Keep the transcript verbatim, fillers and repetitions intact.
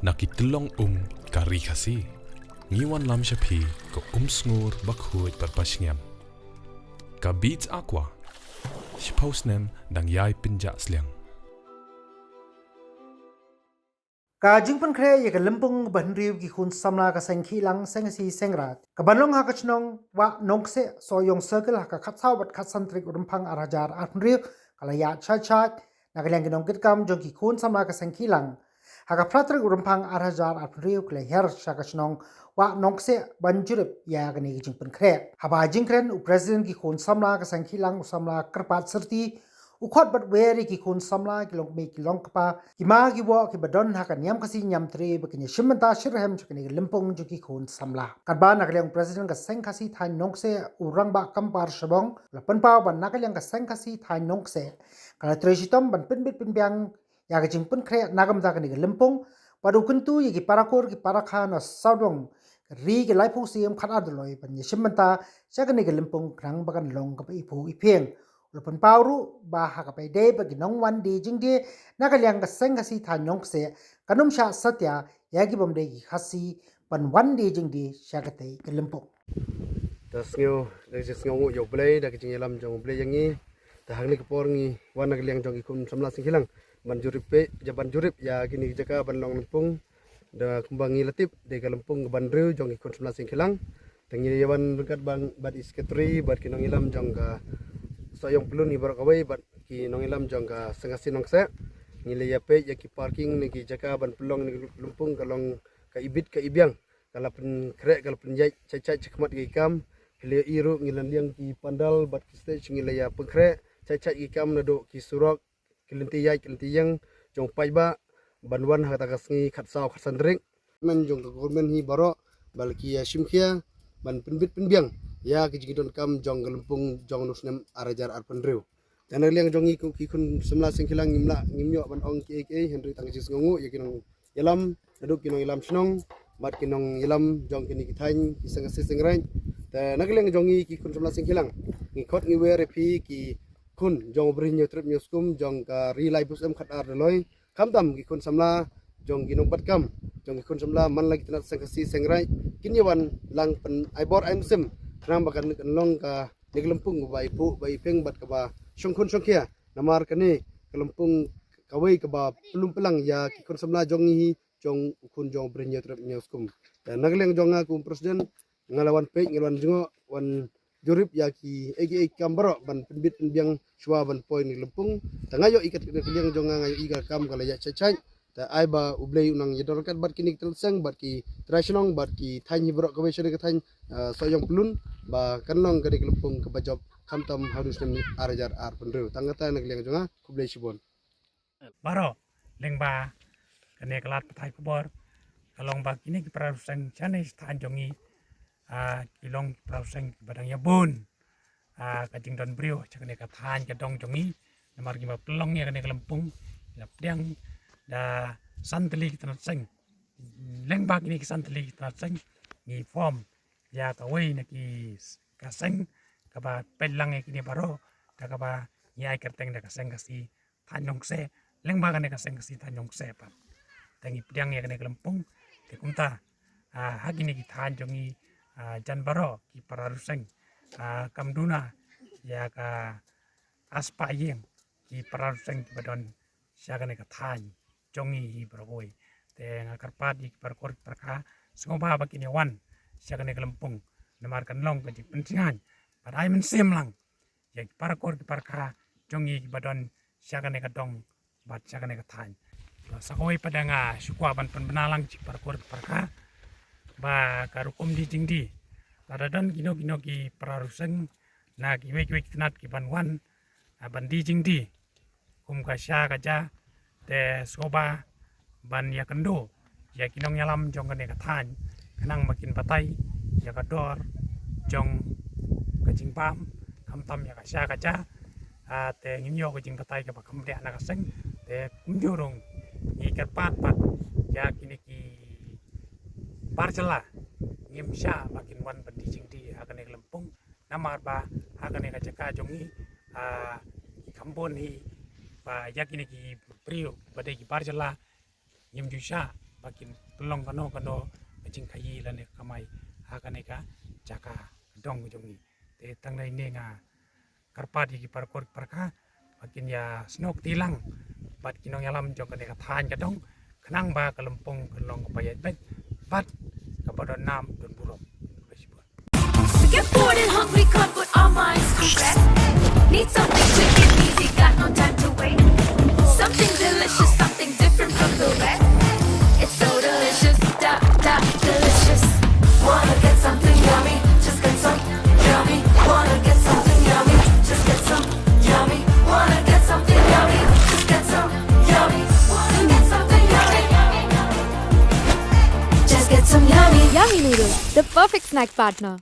Na ki tyllong um ka ri Khasi, ngi wanlam sha phi ka um sngur bakhuid bad bashngiam. Ka Beats Aqua, shiphew snem dang ïai pynjah sliang. Ka jingpynkhreh ïa ka lympung ba hynriew ki khun samla ka seng Khihlang Seng Khasi Seng Raij, ka ban long ha ka shnong Wah Nongkseh, Sohiong Circle, ha ka khatsaw bad khatsan tarik u Rymphang ar hajar arphew hynriew, ka la ïaid shait shait na ka liang ki nongkitkam jong ki khun samla ka seng Khihlang. Ha ka phra tarik u Rymphang ar hajar arphew hynriew, ka la hiar sha ka shnong Wah Nongkseh ban jurip ïa kane ka jingpynkhreh. Haba jingkren u President ki khun samla ka seng Khihlang, u samla Kyrpad Syrti, u khot bad wer ïa ki khun samla, ki longkmie ki longkpa, ki ma ki wah, kiba don ha ka niam Khasi niam Tre, ba kin ïashim bynta shitrhem sha kane ka lympung jong ki khun samla. Katba na ka liang u President ka seng Khasi thaiñ Nongkseh, u Rangbah Kampar Shabong, u la pynpaw ba na ka liang ka seng Khasi thaiñ Nongkseh ka la trei shitom ban pynbit pynbiang ïa ka jingpynkhreh na ka bynta kane ka lympung, bad u kyntu ïa ki para kur ki para kha na sawdong ka ri, ki laiphew snem khatar Dolloi, ban ïashim bynta sha kane ka lympung khnang ba kan long kaba iphuh iphieng. U la pynpaw ruh ba ha kaba ïadei bad ki nongwan die jingdie na ka liang ka seng Khasi thaiñ Nongkseh, kan ym shah satia ïa ki bym dei ki Khasi ban wan die jingdie sha katei ka lympung. Da sngew, da sngew nguh ïa U Blei, da ka jingïalam jong U Blei ïa ngi. Da hangne ka por ngi wan na ka liang jong ki khun samla seng Khihlang ban jurip peit, ïa ban jurip ïa kine ki jaka ban long lympung. Da kumba ngi la tip, dei ka lympung kaba hynriew jong ki khun samla seng Khihlang. Da ngi ïa wan ryngkat bad, bad i secretary, bad ki nongïalam jong ka Sohiong Pyllun hi baroh kawei, bad ki nongïalam jong ka seng Khasi Nongkseh. Ngi la ïa peit ïa ki parking ne ki jaka ban pynlong ne ki lympung, ka long ka ibit ka ibiang. Ka la pynkhreh, ka la pynïaid shait shait shakhmat ki kam. Phi la ïohi ruh ngi la liang ki pandal bad ki stage, ngi la ïa pynkhreh shait shait ki kam, naduh ki surok, ki lynti ïaid ki lynti ïeng jong paidbah, ban wan ha kata ka sngi khatsaw khatsan tarik. Men jong ka government hi baroh ba la ki ïa shim khia ban pynbit pynbiang ïa ki jingdonkam jong ka lympung jong u snem ar hajar arphew hynriew. Te na ka liang jong ngi kum ki khun samla seng Khihlang, ngim lah ngim ïoh ban ong kiei kiei, hynrei tang ka jingsngewnguh ïa ki nongïalam, naduh ki nongïalam shnong bad ki nongïalam jong kine ki thaiñ, ki seng Khasi seng Raij. Te na ka liang jong ngi ki khun samla seng Khihlang, ngi khot ngi wer ïa phi ki khun jong U Bri Hynñiewtrep Hynñiewskum jong ka ri laiphew snem khatar Dolloi, khamtam ki khun samla jong ki nongbat kam, jong ki khun samla man la ki tnat seng Khasi seng Raij, kin ïa wan lang pyn ai bor ai mynsiem khnang ba kan, kan long kane ka lympung kaba iphuh ba iphieng bad kaba shongkhun shongkhia. Namar kane ka lympung kawei kaba pynlum pynlang ïa ki khun samla jong ngi hi, jong u khun jong U Bri Hynñiewtrep Hynñiewskum. Te na ka liang jong nga kum president, nga la wan peit, nga la wan jngoh, wan jurip ïa kiei kiei ki kam baroh ban pynbit pynbiang shuwa ban poi na ka lympung. Te nga ïohi kat na ka liang jong nga, nga ïohi ka kam ka la ïaid shait shait. Te ai ba U Blei un nang ïadon ryngkat bad kine ki tnat seng, bad ki trai shnong, bad ki thaiñ hi baroh kawei shane ka thaiñ, eh, Sohiong Pyllun, ba kan long kane ka lympung kaba jop khamtam ha u snem ar hajar arphew hynriew. Tang kata na ka liang jong nga, khublei shibun. Baroh, lyngba kane ka lad pathai khubor, ka long ba kine ki para riew seng shane sha thaiñ jong ngi, ah, ki long ki para riew seng kiba dang ïa bun, ah, ka jingdon briew sha kane ka thaiñ ka dong jong ngi, namar kiba pynlong ïa kane ka lympung, la pdiang da san tylli ki tnat seng. Lyngba kine ki san tylli ki tnat seng, ngi form ïa kawei na ki s-, ka seng kaba peit lang ïa kine baroh, da kaba ngi ai kyrteng da ka seng Khasi thaiñ Nongkseh, lyngba kane ka seng Khasi thaiñ Nongkseh pat. Te ngi pdiang ïa kane ka lympung, te kumta, ah, ha kine ki thaiñ jong ngi, ah, jan baroh ki para riew seng, ah, kam duna ïa ka aspah ïing ki para riew seng kiba don sha kane ka thaiñ jong ngi hi baroh kawei. Te nga kyrpad ïa ki para kur ki para kha, sngewbha ba kin ïa wan sha kane ka lympung, namar kan long ka jingpynjngai bad ai mynsiem lang ïa ki para kur ki para kha jong ngi kiba don sha kane ka dong bad sha kane ka thaiñ. Sa kawei pat nga shu kwah ban pynbna lang sha ki para kur ki para kha ba ka rukom die jingdie, lada don kino kino ki para riew seng na kiwei kiwei ki tnat ki ban wan, ah, ban die jingdie kum ka sha ka ja, te sngewbha ban ïakynduh ïa ki nongïalam jong kane ka thaiñ, khnang ba kin batai ïa ka dor jong ka jingbam, khamtam ïa ka sha ka ja. Ah, te ngim ïoh ka jingbatai kaba kham bniah na ka seng. Te kumjuh ruh ngi kyrpad pat ïa kine ki bar jylla, ngim shah ba kin wan ban die jingdie ha kane ka lympung, namar ba ha kane ka jaka jong ngi, ah, ki kham bun hi, ba ïa kine ki briew ba dei ki bar jylla ngim ju shah ba kin pynlong kano kano ka jingkhaïi lane ka kamai ha kane ka jaka dong jong ngi. Te tang da ine nga kyrpad ïa ki parkor parka ba kin ïa snoh kti lang bad ki nongïalam jong kane ka thaiñ ka dong, khnang ba ka lympung kan long kaba ïaid beit bad kaba don nam don burom. Get bored and hungry, can't put our minds to rest. Need something quick and easy, got no time to wait. Something delicious, something different from the rest. It's so delicious, da da delicious. Wanna get something yummy? Just get some yummy. Wanna get something yummy? Just get some yummy. Wanna get something yummy? Just get some yummy. Wanna get something yummy? Just get some yummy. Yummy noodles, the perfect snack partner.